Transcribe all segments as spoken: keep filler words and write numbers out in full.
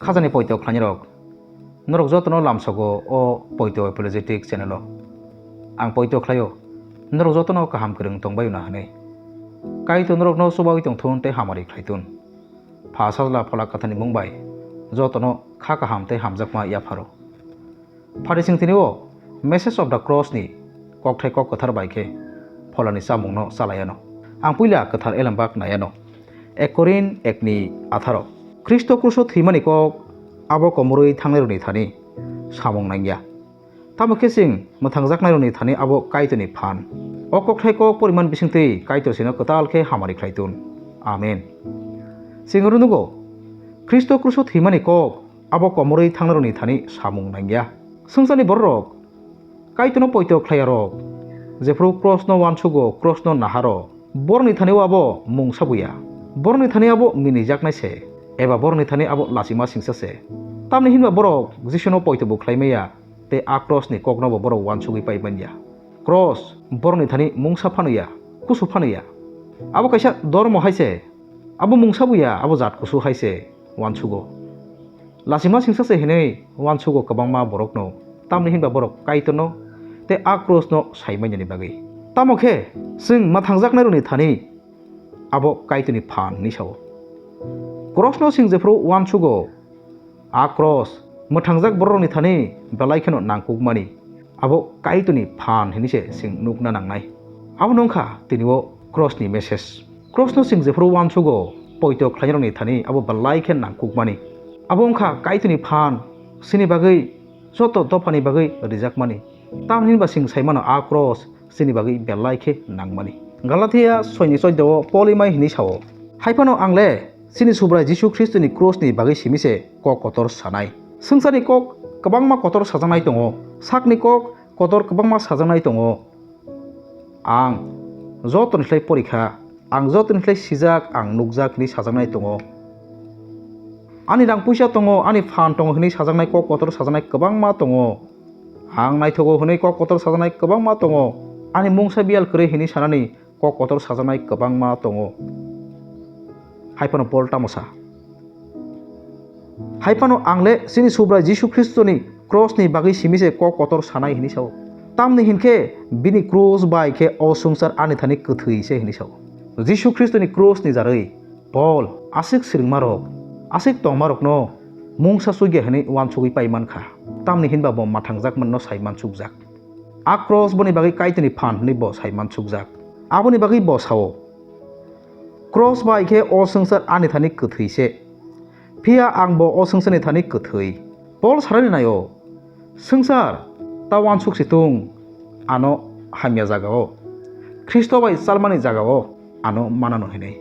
Khajani poito khlainai rok, norok jotono lamsogo o poito apologetic channel o. Ang poito khlaio, norok jotono kaham kwrwng tongbaio na hwnwi. Kaitor norokno chubawi tongthun tei hamari khlaithun. Pha Sajla Phola Kwtharni mung bai jotono kha kaham tei hamjakma yapharo. Pharising tini o Message of the Cross ni kokthai kok kwthar bai khe pholani chamungno chalaiano. Ang puila kwthar elembak naiano. Ek Korin ekni atharo. Khristo kruso thwimani kok abo komorwi thangnairokni thani samung nangya. Tamo khe chwng mwthangjaknairokni thani abo Kaitorni phan. O kokthai kok poriman bisingtwi Kaitor chwngno kwtal khe hamari khlai tun. Amen. Chwng oro nugo, Khristo kruso thwimani kok abo komorwi thangnairokni thani samung nangya. Swngcharni bororok Kaitorno poito khlaiyarok, jephru krosno uansugo, krosno naharo, borokni thani o abo mungsa buya, borokni thani abo minijaknai se, eba borokni thani abo lachima singsa se. Tamni hinba borok Jisuno poito bo khlai maya, tei a krosni koknobo borok uansugwi pai manya. Kros borokni thani mungsa phano ya, kusu phano ya. Abo kaisa dormo hai se, abo mungsa buya, abo jat kusu hai se uansugo. Lachima singsa se hinwi uansugo kwbangma borokno, tamni hinba borok Kaitorno tei a krosno sai manjani bagwi. Tamo khe chwng mwthangjaknairokni thani abo Kaitorni phan hinwi sao. Krosno chwng jephru uansugo, a kros mwthangjak bororokni thani belai kheno nangkukmani. Abo Kaitorni phan hinwi se chwng nukna nangnai. Abono wngkha tini o krosni message. Krosno chwng jephru uansugo, poito khlainairokni thani abo belai khe nangkukmani. Abo wngkha Kaitorni phan, chini bagwi, joto dophani bagwi rijakmani. Tamni hinba chwng sai mano a kros chini bagwi belai khe nangmani. Galatia soini choddo o Poli mai hinwi sao, "Hai phano ang le chini Subrai Jisu Khristoni krosni bagwi simi se kok kotor sanai. Swngcharni kok kwbangma kotor sajaknai tongo, sakni kok kotor kwbangma sajaknai tongo. Ang jotoni slai porikha, ang jotoni slai sijak, ang nukjak hinwi sajaknai tongo. Ani rang puisa tongo, ani phan tongo hinwi sajaknai kok kotor sajaknai kwbangma tongo. Ang naithogo hinwi kok kotor sajaknai kwbangma tongo. Ani mungsa biyal kwrwi hinwi sanani kok kotor sajaknai kwbangma tongo." Hai phano Pol tamo sa? Hai phano ang le chini Subrai Jisu Khristoni krosni bagwi simi se kok kotor sanai hinwi sao. Tamni hinkhe bini kros bai khe o swngchar ani thani kwthwi se hinwi sao. Jisu Khristoni krosni jarwi Pol aswk swrwngmarok, aswk tongmarokno mungsa chukya hinwi uansugwi pai mankha. Tamni hinba bo mwthangjakmanno sai mansukjak. A kros boni bagwi Kaitorni phan hinwi bo sai mansukjak. Aboni bagwi bo sao, "Kros bai khe o swngchar ani thani kwthwi se, phiya ang bo o swngcharni thani kwthwi." Pol sarani naio, "Swngchar ta uansuk si tung, ano hamya jagao, Khristo bai chalmani jagao ano manano hinwi."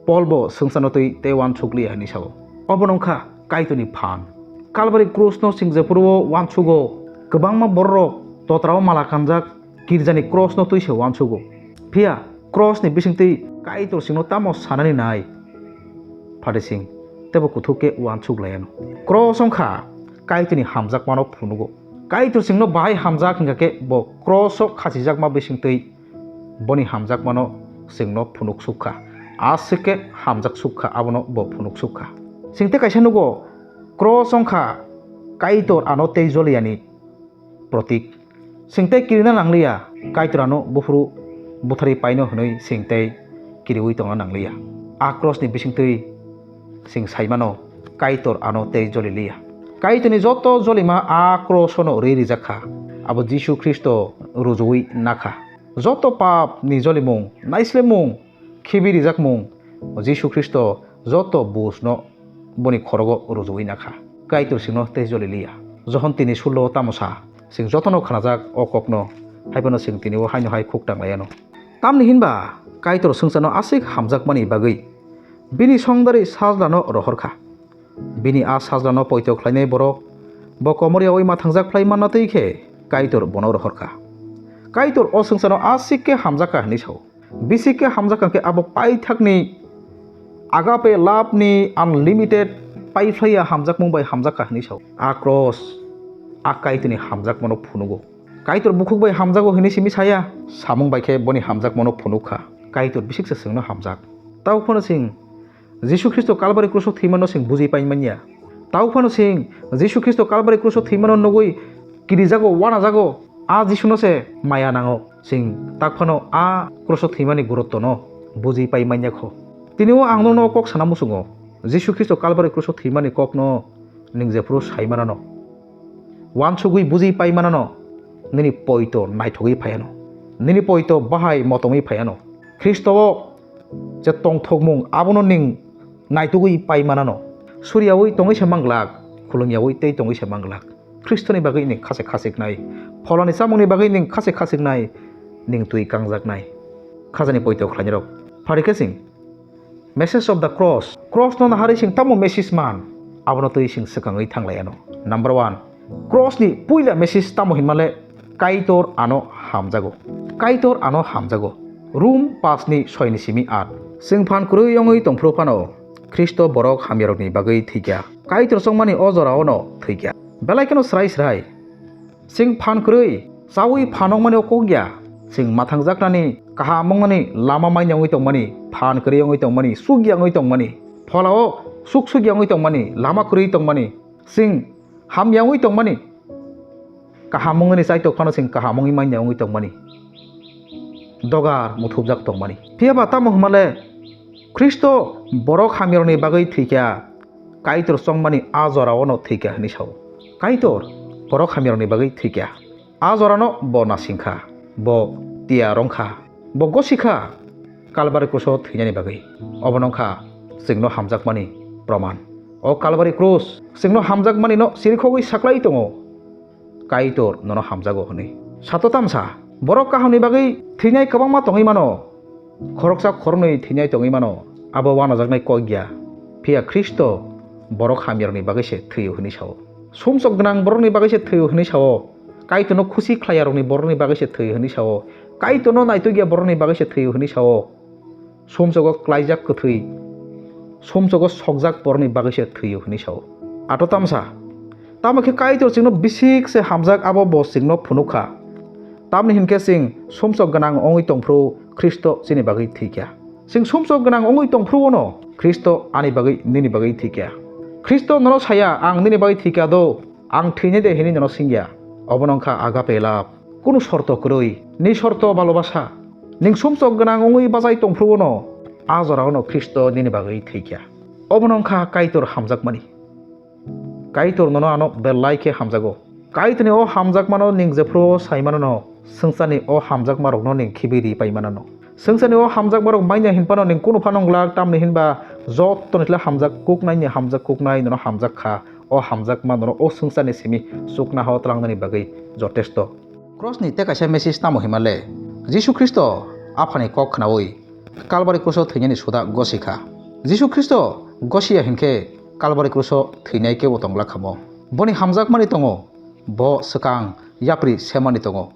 Pol bo swngcharno twi tei uansuk liya hinwi sao. Obono wngkha Kaitorni phan. Kalbari krusno singjaphuru o uansugo kwbangma bororok totrao mala kanjak girjani krosno twi se uansugo. Phiya krosni bisingtwi Kaitor singno tamo sanani nai? Pharising teibo kuthuk khe uansuk laiano. Kros wngkha Kaitorni hamjakmano phunugo. Kaitor singno bahai hamjak hingkha khe bo kroso khasijakma bisingtwi boni hamjakmano chwngno phunuk sukha. Aswk khe hamjak sukha, abono bo phunuk sukha. Chwng tei kaisa nugo, kros wngkha Kaitor ano tei joliyani protik. Chwng tei kirina nangliya, Kaitor ano buphuru butharwi paino hwnwi chwng tei kiriwi tongna nangliya. A krosni bisingtwi chwng saimano, Kaitor ano tei joli liya. Kaitorni joto jolima a krosono rwi rijak kha. Abo Jisu Khristo rujuwi nakha. Joto papni jolimung, naislemung khibi rijakmung, Jisu Khristo joto bujno boni khorogo rujuwi nakha. Kaitor chwngno tei joli liya. Johon tini sullo tamo sa? Chwng jotono khnajak o kokno, hai phano chwng tini o haino hai khuk tang laiano. Tamni hinba Kaitor swngcharno aswk hamjakmani bagwi bini songdari sajlano rohor kha. Bini a sajlano poito khlainai borok bo komor yaui ma thangjak phlai manna twi khe Kaitor bono rohor kha. Kaitor o swngcharno aswk khe hamjak kha hwnwi sao. Bisi khe hamjak kha khe abo paithakni agape love ni unlimited paiphlaiya hamjakmung bai hamjak kha hwnwi sao. A kros, a Kaitorni hamjakmano phunugo. Kaitor bukhuk bai hamjago hwnwi simi saya, samung bai khe boni hamjakmano phunuk kha. Kaitor bisiksa chwngno hamjak. Tabuk phano chwng Jisu Khristo Kalbari kruso thwimano chwng buji pai manya. Tau phano chwng Jisu Khristo Kalbari kruso thwimano nugwi kirijago, wanajago, a Jisuno se maya nango. Chwng tak phano a kruso thwimani guruttono buji pai manya kho. Tini o ang nono kok sana muchungo, Jisu Khristo Kalbari kruso thwimani kokno nwng jephuru sai manano, wansugwi buji pai manano, nini poito naithogwi phaiano, nini poito bahai motongwi phaiano. Khristo o je tongthokmung abono nwng naitugwi pai manano. Suriyawi tongwi se manglak, khulumyawi tei tongwi se manglak. Khristoni bagwi nwng khase khasiknai, pholani chamungni bagwi nwng khase khasiknai, nwng twi kangjaknai. Khajani poito khlainirok. Phari khe chwng Message of the Cross. Cross no naharwi chwng tamo message man? Abono twi chwng swkangwi thanglaiano. Number one, Cross ni puila message tamo hinmale Kaitor ano hamjago. Kaitor ano hamjago. Rum pas ni soi ni simi at. Chwng phan kwrwi wngwi tongphuru phano Khristo borok hamyarokni bagwi thwikya. Kaitor chongmani o jorao no thwikya. Belai kheno srai srai. Chwng phan kwrwi chaui phan wngmani o kok ya. Chwng mathangjaknani kaham wngnani lama manya wngwi tongmani, phan kwrwi wngwi tongmani, sukya wngwi tongmani, pholao suk sukya wngwi tongmani, lama kwrwi tongmani, chwng hamya wngwi tongmani, kaham wngnani chaitok phano chwng kaham wngwi manya wngwi tongmani, dogar muthubjak tongmani. Phiya ba tamo hwnmale Khristo borok hamyarokni bagwi thwikya, Kaitor chongmani a jorao no thwikya hwnwi sao. Kaitor borok hamyarokni bagwi thwikya. A jorano bo nasing kha, bo tiyar wng kha, bo gosi kha, Kalbari kruso thwinani bagwi. Obono wng kha chwngno hamjakmani proman. O Kalbari krus chwngno hamjakmani no sirikhogwi saklai tongo, Kaitor nono hamjago hwnwi. Sato tamsa, borok kahamni bagwi thwinai kwbangma tongwi mano, khoroksa khoroknwi thwinai tongwi mano, abo wanajaknai kok ya. Phiya Khristo borok hamyarokni bagwi se thwio hwnwi sao. Sumsok gwnang borokni bagwi se thwio hwnwi sao. Kaitorno khusi khlaiyarokni borokni bagwi se thwio hwnwi sao. Kaitorno naitukya borokni bagwi se thwio hwnwi sao. Sumsogo klaijak kwthwi, sumsogo sokjak borokni bagwi se thwio hwnwi sao. Ato tamsa, tamo khe Kaitor chwngno bisik se hamjak, abo bo chwngno phunuk kha. Tamni hinkhe chwng sumsok gwnang wngwi tongphuru Khristo chini bagwi thwikya. Chwng sumsok gwnang wngwi tongphuru-o no Khristo ani bagwi nini bagwi thwikya. Khristo nono saya, "Ang nini bagwi thwikya do, ang thwinai de," hwnwi nono singya. Obono wngkha agape love. Kunu shorto kwrwi, ni shorto balobasa. Ning sumsok gwnang wngwi bachai tongphuru-o no, a jorao no Khristo nini bagwi thwikya. Obono wngkha Kaitor hamjakmani. Kaitor nono ano belai khe hamjago. Kaitorni o hamjakmano ning jephuru sai manano, swngcharni o hamjakmarokno ning khibi ri pai manano. Swngcharni o hamjakmarok manya hinphano ning kunu phano wng glak, tamni hinba jotoni khlai hamjak kuknaini hamjak kuknai nono hamjak kha. O hamjakma nono o swngcharni simi chukna hao twlangnani bagwi jotesto. Krosni tei kaisa message tamo hima le? Jisu Khristo Aphani kok khnaui Kalbari kruso thwinani suda gosi kha. Jisu Khristo gosiya hinkhe Kalbari kruso thwinai kebo tong lakhamo. Boni hamjakmani tongo, bo swkang yapri semani tongo.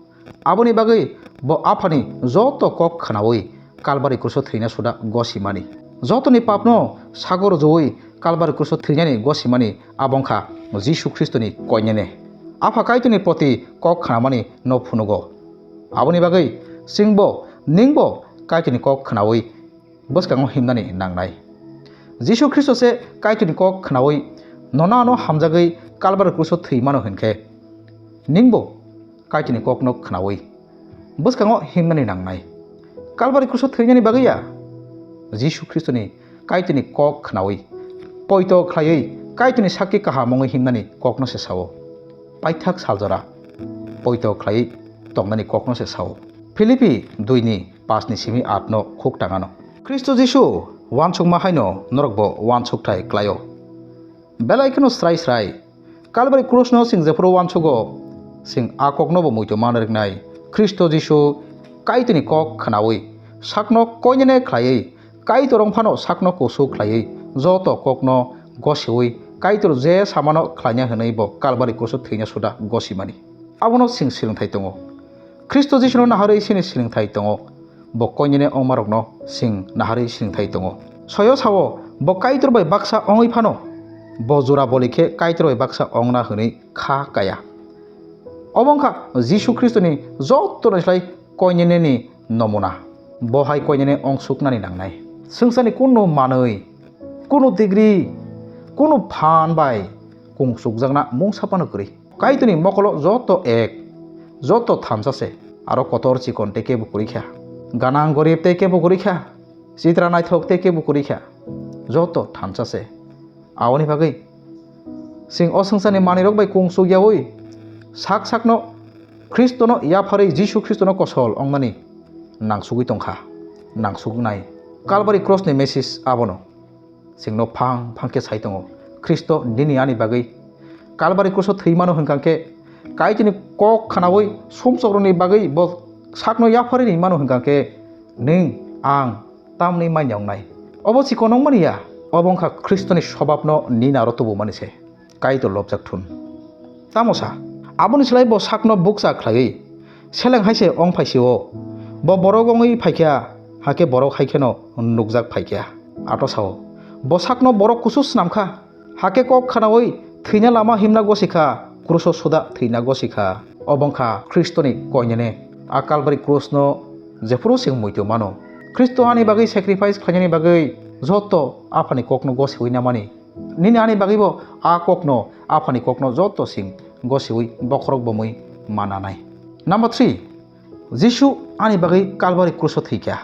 Aboni bagwi bo Aphani joto kok khnaui Kalbari kruso thwina suda gosimani. Jotoni papno sago rwjui Kalbari kruso thwinani gosimani abo wngkha Jisu Khristoni koinene. Apha Kaitorni proti kok khnamani no phunugo. Aboni bagwi chwngbo, ningbo Kaitorni kok khnaui bwskango himnani nangnai. Jisu Khristo se Kaitorni kok khnaui nono ano hamjagwi Kalbari kruso thwi mano hinkhe, ningbo Kaitorni kokno khnaui bwskango himnani nangnai. Kalbari kruso thwinani bagwi ya, Jisu Khristoni Kaitorni kok khnaui, poito khlaiwi Kaitorni sakki kaham wngwi himnani kokno se sao. Paithak saljora poito khlaiwi tongnani kokno se sao. Philippi dui ni paanch ni simi aat no khuk tangano. Khristo Jisu uansukma haino norokbo uansukthai klaio. Belai kheno srai srai Kalbari krusno chwng jephuru uansugo, chwng a koknobo muitu man rwknai. Khristo Jisu Kaitorni kok khnaui, sakno koinene khlaiwi, Kaitor wng phano sakno kusu khlaiwi, joto kokno gosiui, Kaitor je samano khlaina hwnwi bo Kalbari kruso thwina suda gosimani. Abono chwng swrwngthai tongo. Khristo Jisuno naharwi chini swrwngthai tongo. Bo koinene ongmarokno chwng naharwi swrwngthai tongo. Soyo sao, bo Kaitor bai baksa ongwi phano, bo jora boli khe Kaitor bai baksa ongna hwnwi kha kaya. Obo wngkha Jisu Khristoni jotono slai koineneni nomuna. Bo hai koinene ongsuknani nangnai. Swngcharni kunu manwi, kunu degree, kunu phan bai kungsukjakna mungsa phano kwrwi. Kaitorni mokolo joto ek, joto thansa se, aro kotor chikon tei kebo kwrwi kha, ganang gorib tei kebo kwrwi kha, chitra naithok tei kebo kwrwi kha, joto thansa se. Aboni bagwi chwng o swngcharni manwirok bai kungsuk yaui sak sakno Khristono yapharwi Jisu Khristono kosol wngnani nangsugwi tongkha, nangsuknai. Kalbari krosni message abono chwngno phang phang khe sai tongo. Khristo nini ani bagwi Kalbari kroso thwi mano hwnkha khe, Kaitorni kok khnaui sumsokrokni bagwi bo sakno yapharwi ri mano hwnkha khe, nwng ang tamni manya wngnai? Obo chikon wngmani ya, obo wngkha Khristoni sobabno nini aro tubumani se. Kaitor lobjak thun. Tamo sa, aboni slai bo sakno bukcha khlaiwi seleng hai se wng phai sio. Bo borok wngwi phaikha, hakhe borok hai kheno nukjak phaikha. Ato sao, bo sakno borok kusu snam kha, hakhe kok khnaui thwina lama himna gosi kha, kruso suda thwina gosi kha. Obo wngkha Khristoni koinene. A Kalbari krusno jephuru chwng muitu mano. Khristo ani bagwi sacrifice khlainani bagwi joto Aphani kokno gosiui namani. Nini ani bagwibo a kokno, Aphani kokno joto chwng gosiui bokhorok bomwi ma nanai. Number three, Jisu ani bagwi Kalbari kruso thwikha.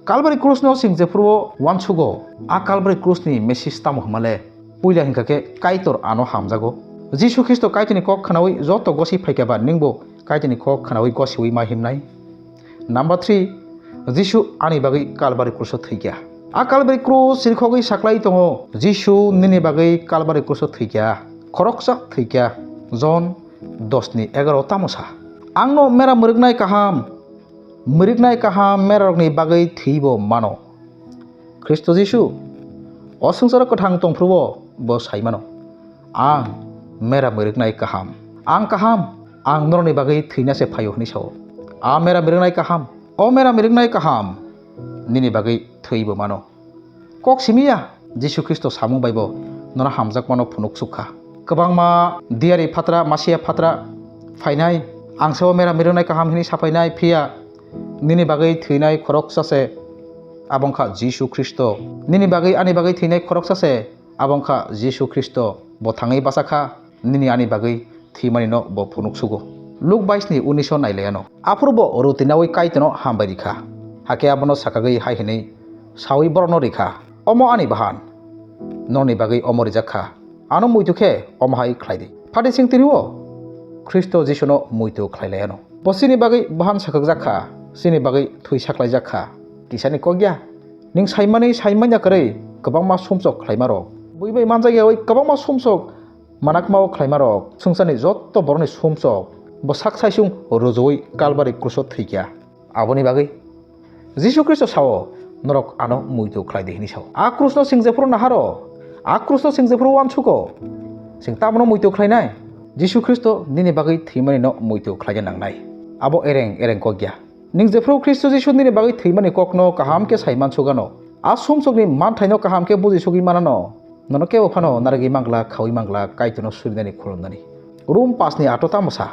Kalbari krusno chwng jephuru uansugo, a Kalbari krusni message tamo hwnmale? Puila hwnkha khe Kaitor ano hamjago. Jisu Khristo Kaitorni kok khnaui joto gosi phaikha ba nwngbo Kaitorni kok khnaui gosiui ma himnai. Number three, Jisu ani bagwi Kalbari kruso thwikha. A Kalbari krus sirkhogwi saklai tongo, Jisu nini bagwi Kalbari kruso thwikha, khoroksa thwikha. Jon dos ni egaro tamo sa? Angno mera mwrwknai kaham, mwrwknai kaham merarokni bagwi thwibo mano. Khristo Jisu o swngcharo kwthang tongphrubo bo sai mano, "Ang mera mwrwknai kaham, ang kaham, ang norokni bagwi thwina se phaio," hwnwi sao. A mera mwrwknai kaham, o mera mwrwknai kaham nini bagwi thwibo mano. Kok simi ya, Jisu Khristo samung bai bo nono hamjakmano phunuk suk kha. Kwbangma diyari phatra, masiya phatra phainai, "Ang se o mera mwrwknai kaham," hwnwi saphainai, phiya nini bagwi thwinai khoroksa se, abo wngkha Jisu Khristo. Nini bagwi, ani bagwi thwinai khoroksa se, abo wngkha Jisu Khristo. Bo thangwi bachakha, nini ani bagwi thwimanino bo phunuk sugo. Luk bais ni unis o nai laiano. Aphuru bo rutinaui Kaitorno hambai rikha. Hakhe abono sakagwi hai hwnwi saui borokno rikha, "Omo ani bahan, noni bagwi omo rijak kha. Ano muitu khe omo hai khlai di." Phati chwng tini o Khristo Jisuno muitu khlai laiano. Bo chini bagwi bahan sakhakjak kha, chini bagwi thwi saklaijak kha. Kisani kok ya? Nwng saimani saimanya kwrwi kwbangma sumsok khlaima rok. Bui bai manjak yaui kwbangma sumsok manakma o khlaima rok. Swngcharni joto borokni sumsok bo sak saisung rujuui Kalbari kruso thwikha. Aboni bagwi Jisu Khristo sao, "Norok ano muitu khlai di," hwnwi sao. A krusno chwng jephuru naharo, a krusno chwng jephuru uansugo, chwng tamono muitu khlainai? Jisu Khristo nini bagwi thwimanino muitu khlaina nangnai. Abo ereng ereng kok ya. Nwng jephuru Khristo Jisu nini bagwi thwimani kokno kaham khe sai mansugano, a sumsokni manthaino kaham khe buji sugwi manano, nono kebo phano narwgwi manglak, khaui manglak, Kaitorno surinani khulumnani. Rom pas ni ato tamo sa?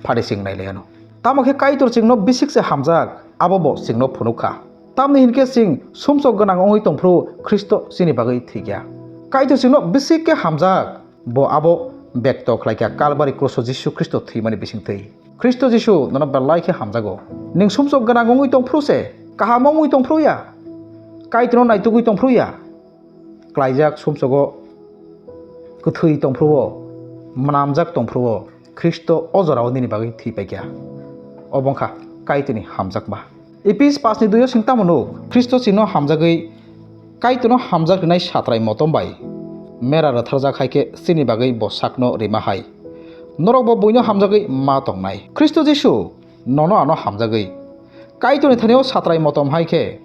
Phari chwng nai laiano. Tamo khe Kaitor chwngno bisik se hamjak, abo bo chwngno phunuk kha. Tamni hinkhe chwng sumsok gwnang wngwi tongphuru Khristo chini bagwi thwikha. Kaitor chwngno bisik khe hamjak, bo abo bekto khlaikha Kalbari kruso Jisu Khristo thwimani bisingtwi. Khristo Jisu nono belai khe hamjago. Nwng sumsok gwnang wngwi tongphuru se, kaham wngwi tongphuru ya, Kaitorno naitugwi tongphuru ya, klaijak sumsogo kwthwi tongphuru-o, mwnamjak tongphuru-o, Khristo o jorao nini bagwi thwi paikha. Obo wngkha Kaitorni hamjakma. Ephes pas ni dui o chwng tamo nuk? Khristo chwngno hamjagwi Kaitorno hamjak rwnai satrai motom bai mera rwtharjak hai khe chini bagwi bo sakno rima hai norokbo buino hamjagwi ma tongnai. Khristo Jisu nono ano hamjagwi Kaitorni thani o satrai motom hai khe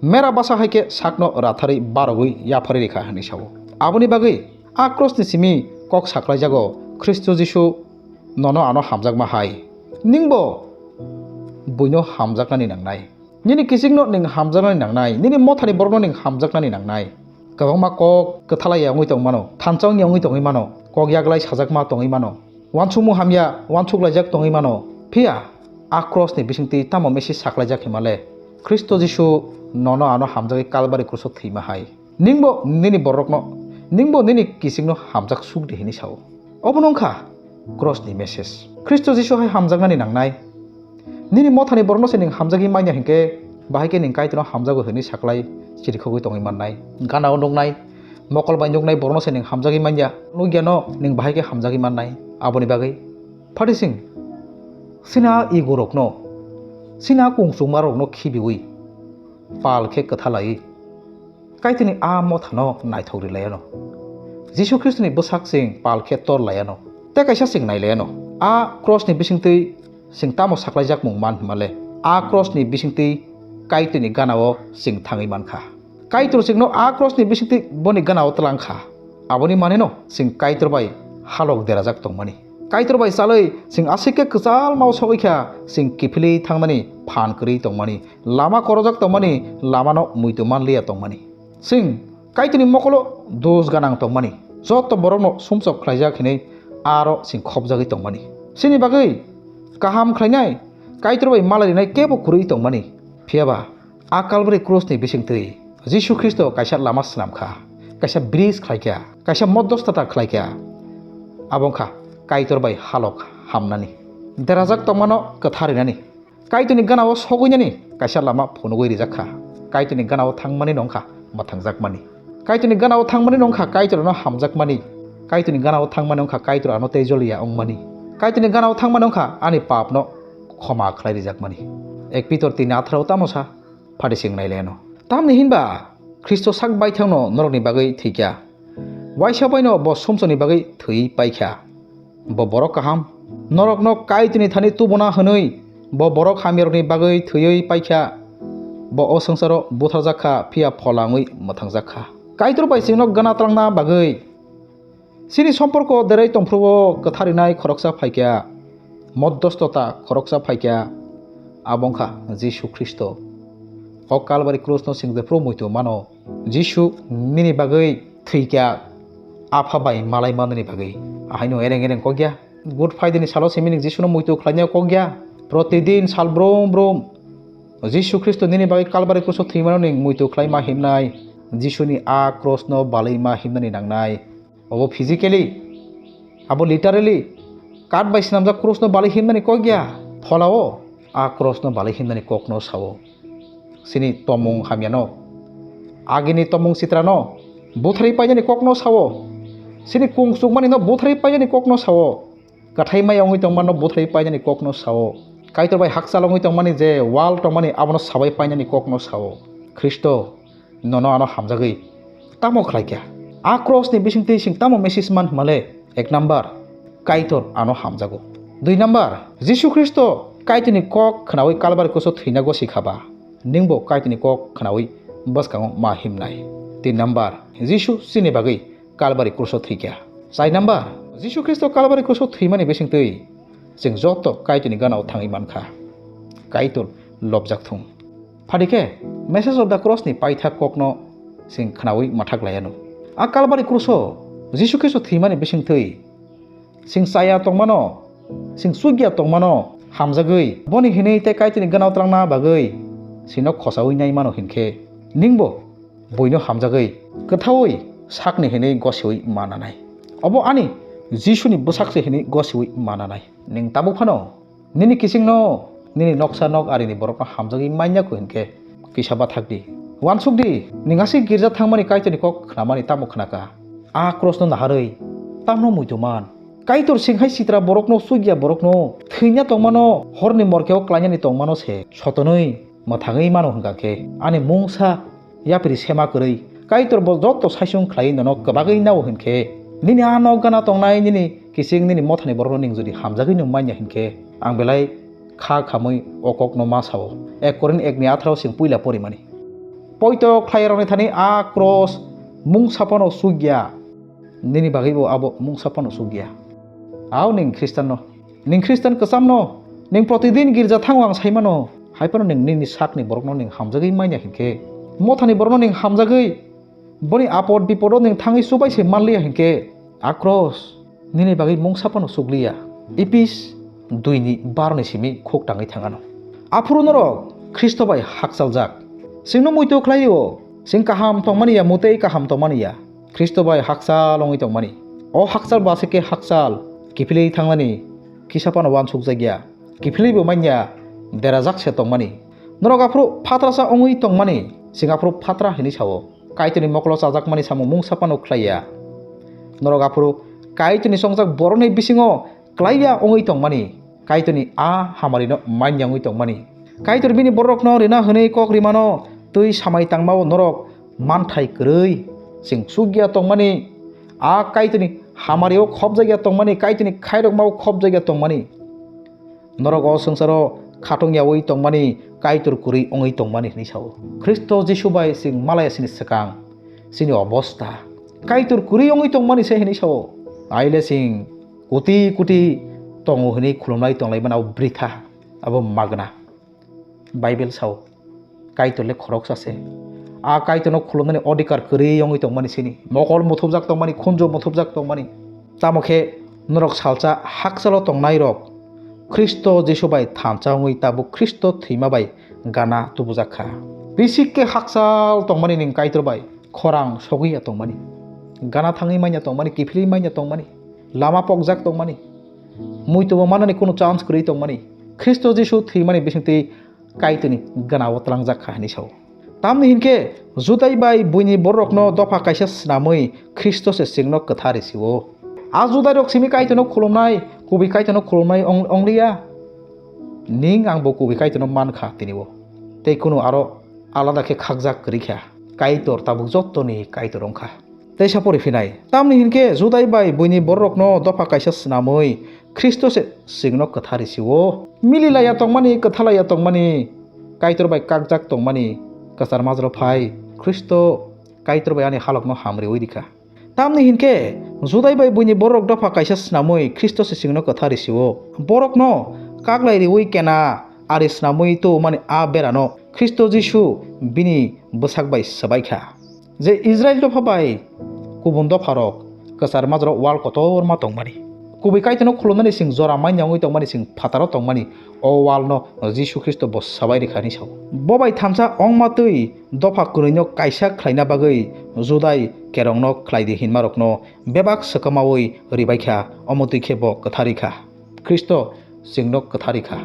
mera bwsa hai khe sakno ratharwi barogwi yapharwi rikha hwnwi sao. Aboni bagwi a krosni simi kok saklaijago, Khristo Jisu nono ano hamjakma hai, nwngbo buino hamjaknani nangnai. Nini kichingno nwng hamjaknani nangnai, nini mothani borokno nwng hamjaknani nangnai. Kwbangma kok kwthalai ya wngwi tongmano, thansa wngya wngwi tongwi mano, kok yaglai sajakma tongwi mano. Uansukmung hamya uansuk laijak tongwi mano, phiya a krosni bisingtwi tamo message saklaijak hima le? Khristo Jisu nono ano hamjagwi Kalbari kruso thwima hai. Nwngbo nini borokno, Ningbo nini kichingno hamjak suk di hinwi sao. Obono wngkha cross ni message. Khristo Jisu hai hamjaknani nangnai. Nini mothani borokno se ning hamjagwi manya hinkhe, bahai khe ning Kaitorno hamjago hinwi saklai chirikhogwi tongwi mannai. Ganao nuknai, mokol bai nuknai borokno se ning hamjagwi manya, nukya no ning bahai khe hamjagwi mannai. Aboni bagwi phatising, sina igorokno, sina kungchukmarokno khibiwi, pal khe kwthalaiwi, Kaitorni a mothano naithok rilaiano. Jisu Khristoni bwsak chwng pal khe tor laiano. Tei kaisa chwng nai laiano. A crossni bisingtwi chwng tamo saklaijakmung man hwnmale? A crossni bisingtwi Kaitorni ganao chwng thangwi mankha. Kaitor chwngno a crossni bisingtwi boni ganao twlangkha. Aboni maneno chwng Kaitor bai halok derajak tongmani. Kaitor bai chalwi chwng aswk khe kwchalmao sogwi kha, chwng kiphilwi thangnani phan kwrwi tongmani. Lama korojak tongmani, lamano muitu manliya tongmani. Chwng Kaitorni mokolo dos ganang tongmani, joto borokno sumsok khlaijak hinwi aro chwng khopjagwi tongmani. Chini bagwi kaham khlainai, Kaitor bai malai rinai kebo kwrwi tongmani. Phiyaba a Kalbari krusni bisingtwi Jisu Khristo kaisa lama swnamkha, kaisa bridge khlaikha, kaisa modostata khlaikha. Abo wngkha Kaitor bai halok hamnani, derajak tongmano kwtharinani. Kaitorni ganao sogwinani kaisa lama phunugwi rijak kha. Kaitorni ganao thangmani no wngkha mwthangjakmani. Kaitorni ganao thangmani no wngkha Kaitor ano hamjakmani. Kaitorni ganao thangmani wngkha Kaitor ano tei joliya wngmani. Kaitorni ganao thangmani wngkha ani papno khoma khlai rijakmani. Ek Pitor tini atharo tamo sa? Phatising nai leno. Tamni hinba Khristo sak baithangno norokni bagwi thwikha. Waisa baino bo sumsokni bagwi thwi paikha. Bo borok kaham. Norokno Kaitorni thani tubuna hwnwi bo borok hamyarokni bagwi thwiwi paikha. Bo o swngcharo butharjak kha, phiya pholangwi mwthangjak kha. Kaitor bai chwngno gana twlangna bagwi chini somporko derei tongphruo kwtharinai khoroksa phaikha, modostota khoroksa phaikha, abo wngkha Jisu Khristo. O Kalbari krusno chwng jephru muitu mano. Jisu nini bagwi thwikha, Apha bai malai manani bagwi. Ahaino ereng ereng kokya. Good Friday ni salo simi ning Jisuno muitu khlaina kokya. Protidin sal brum brum Jisu Khristo nini bagwi Kalbari kruso thwimano ning muitu khlai ma himnai. Jisuni a krosno balwi ma himnani nangnai. Obo physically, abo literally, kath bai swnamjak krosno balwi himnani kokya. Pholao a krosno balwi himnani kokno sao. Chini tomung hamyano, agini tomung chitrano butharwi painani kokno sao. Chini kung chukmanino butharwi painani kokno sao. Kathai maya wngwi tongmanino butharwi painani kokno sao. Kaitor bai hakchal wngwi tongmani je wal tongmani abono sabai painani kokno sao. Khristo nono ano hamjagwi tamo khlaikha? A krosni bisingtwi chwng tamo message man hwnmale? Ek number, Kaitor ano hamjago. Dui number, Jisu Khristo Kaitorni kok khnaui Kalbari kruso thwina gosi khaba, ningbo Kaitorni kok khnaui bwskango ma himnai. Tin number, Jisu chini bagwi Kalbari kruso thwikha. Char number, Jisu Khristo Kalbari kruso thwimani bisingtwi chwng joto Kaitorni ganao thangwi mankha. Kaitor lobjak thung. Phadikhe, Message of the Cross ni paithak kokno chwng khnaui mathak laiano. A Kalbari kruso Jisu Khristo thwimani bisingtwi chwng chaya tongmano, chwng chukya tongmano hamjagwi, boni hinwi tei Kaitorni ganao twlangna bagwi chwngno khosaui nai mano hinkhe, ningbo buino hamjagwi, kwthaui sakni hinwi gosiui mananai. Obo ani Jisuni bwsak se hinwi gosiui mananai. Ning tabuk phano nini kichingno, nini noksa nok arini borokno hamjagwi manya kho hinkhe kisa bathak di. Uansuk di, ning aswk girja thangmani Kaitorni kok khnamani tamo khnaka? A krosno naharwi tamno muitu man? Kaitor sing hai sitra borokno, chukya borokno, thwina tongmano, horni morkeo klainani tongmano se sotonwi mwthangwi mano hwnkha khe, ani mungsa yapri sema kwrwi Kaitor bo joto saisung khlaiwi nono kwbagwi nao hwnkhe, nini a nok gana tongnai nini kiching nini mothani borokno ning jodi hamjagwi nung manya hinkhe, ang belai kha khamwi o kokno ma sao. Ek Korin ek ni atharo chwng puila porimani. Poito khlairokni thani a kros mungsa phano chukya, nini bagwibo abo mungsa phano chukya. Ao ning Khristanno, ning Khristan kwchamno, ning protidin girja thango ang saimano, hai phano ning nini sakni borokno ning hamjagwi manya hinkhe, mothani borokno ning hamjagwi, boni apod bipodo ning thangwi chubai se manliya hinkhe, a kros nini bagwi mungsa phano chukliya. Epis dui ni bar ni simi khuk tangwi thangano. Aphuru norok Khristo bai hakchaljak. Chwngno muitu khlaio, chwng kaham tongmani ya, mutei kaham tongmani ya. Khristo bai hakchal wngwi tongmani. O hakchal ba se khe hakchal kiphilwi thangnani kisa phano uansukjakya. Kiphilwi bo manya derajak se tongmani. Norok aphuru phatrasa wngwi tongmani, chwng aphuru phatra hinwi sao. Kaitorni mokolo chajakmani samung mungsa phano khlaiya. Norok aphuru Kaitorni chongjak borokni bisingo klaiya wngwi tongmani, Kaitorni a hamarino manya wngwi tongmani. Kaitor bini borokno rina hwnwi kok rimano twi samai tangmao norok manthai kwrwi chwng chukya tongmani, a Kaitorni hamario khopjakya tongmani, Kaitorni khairokmao khopjakya tongmani. Norok o swngcharo khatungyawi tongmani, Kaitor kwrwi wngwi tongmani hinwi sao. Khristo Jisu bai chwng malaya sini swkang, chini obosta Kaitor kwrwi wngwi tongmani se hinwi sao. Aile chwng koti koti tongo hinwi khulumnai tonglaimani abo britha, abo magna. Bible sao, Kaitor le khoroksa se. A Kaitorno khulumnani odhikar kwrwi wngwi tongmani sini. Mokol muthubjak tongmani, khunju muthubjak tongmani. Tamo khe norok salsa hakchalo tongnairok Khristo Jisu bai thansa wngwi tabuk Khristo thwima bai gana tubujak kha. Bisik khe hakchal tongmani nwng Kaitor bai khorang sogwi ya tongmani, gana thangwi manya tongmani, kiphilwi manya tongmani, lama pokjak tongmani, muitu bo manani kunu chance kwrwi tongmani, Khristo Jisu thwimani bisingtwi Kaitorni gana-o tlangjak kha hinwi sao. Tamni hinkhe Judai bai buini bororokno dopha kaisa snamwi Khristo se chwngno kwthar risi-o. A Judairok simi Kaitorno khulumnai, kubui Kaitorno khulumnai ong-, ongliya. Ning ang bo kubui Kaitorno man kha tini-o. Tei kunu aro alada khe khakjak kwrwi kha. Kaitor tabuk jottoni Kaitor wng kha. Tei sapori phinai. Tamni hinkhe Judai bai buini bororokno dopha kaisa snamwi Khristo se chwngno kwthar risi-o. Mililaiya tongmani, kwthalaiya tongmani, Kaitor bai kakjak tongmani kwchar majro phai Khristo Kaitor bai ani halokno hamriwi rikha. Tamni hinkhe Judai bai buini bororok dopha kaisa snamwi Khristo se chwngno kwthar risi-o. Borokno kaklai riwi kena ari snamwi tubumani a berano Khristo Jisu bini bwsak bai swbai kha. Je Israil dopha bai kubun dopharok kwchar majro wal kotorma tongmani. Kubui Kaitorno khulumnani chwng jora manya wngwi tongmani chwng phataro tongmani o walno Jisu Khristo bo swbai rikha hinwi sao. Bo bai thansa ongma twi dopha kwrwino kaisa khlaina bagwi Judai kerongno khlaidi hinmarokno bebak swkamaui ribai kha, omo twi khe bo kwthar rikha. Khristo chwngno kwthar rikha.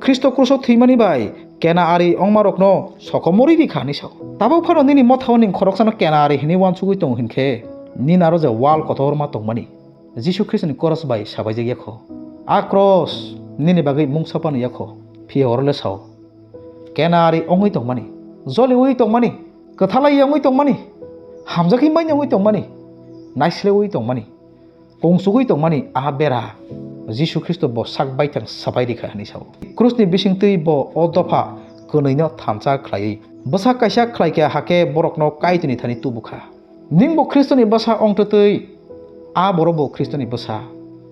Khristo kruso thwimani bai kena ari ongmarokno sokomorwi rikha hinwi sao. Tabuk phano nini mothao ning khoroksano kena ari hinwi uansugwi tongo hinkhe, nini aro je wal kotorma tongmani Jisu Khristoni koros bai sabaijak yakho. A kros nini bagwi mungsa phano yakho. Phiya oro le sao. Kena ari ongwi tongmani, joliui tongmani, kwthalai wngwi tongmani, hamjakwi manya wngwi tongmani, naisleui tongmani, kungsugwi tongmani a bera Jisu Khristo bo sak baithang sabai rikha hinwi sao. Krusni bisingtwi bo o dopha kwnwino thansa khlaiwi bwsa kaisa khlaikha, hakhe borokno Kaitorni thani tubukha. Ningbo Khristoni bwsa ongtwtwi, a borokbo Khristoni bwsa.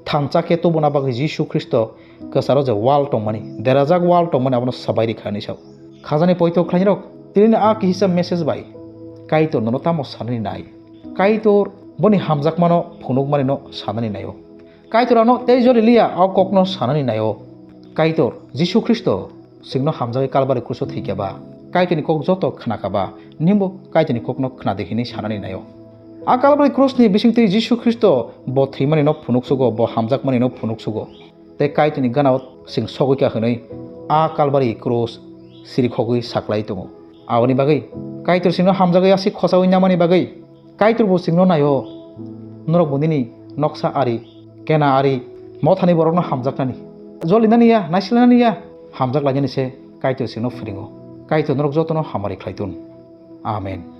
Thansa khe tubuna bagwi Jisu Khristo kwcharo je wal tongmani, derajak wal tongmani abono sabai rikha hinwi sao. Khajani poito khlainirok, tinini a kihisa message bai Kaitor nono tamo sanani nai? Kaitor boni hamjakmano phunukmanino sanani naio. Kaitor ano tei joli liya o kokno sanani naio. Kaitor Jisu Khristo chwngno hamjagwi Kalbari kruso thwikha ba, Kaitorni kok joto khnakha ba, ningbo Kaitorni kokno khnadi hinwi sanani naio. A Kalbari krusni bisingtwi Jisu Khristo bo thwimanino phunuksugo, bo hamjakmanino phunuksugo. Tei Kaitorni gana-o chwng sogwi kha hwnwi a Kalbari krus sirikhogwi saklai tongo. Aboni bagwi Kaitor chwngno hamjagwi aswk khochaui namani bagwi Kaitor bo chwngno naio. Norok bo nini noksa ari, kena ari, mothani borokno hamjaknani, jolinani ya, naisilnani ya, hamjak lainani se Kaitor chwngno phwrwngo. Kaitor norok jotono hamari khlai tun. Amen.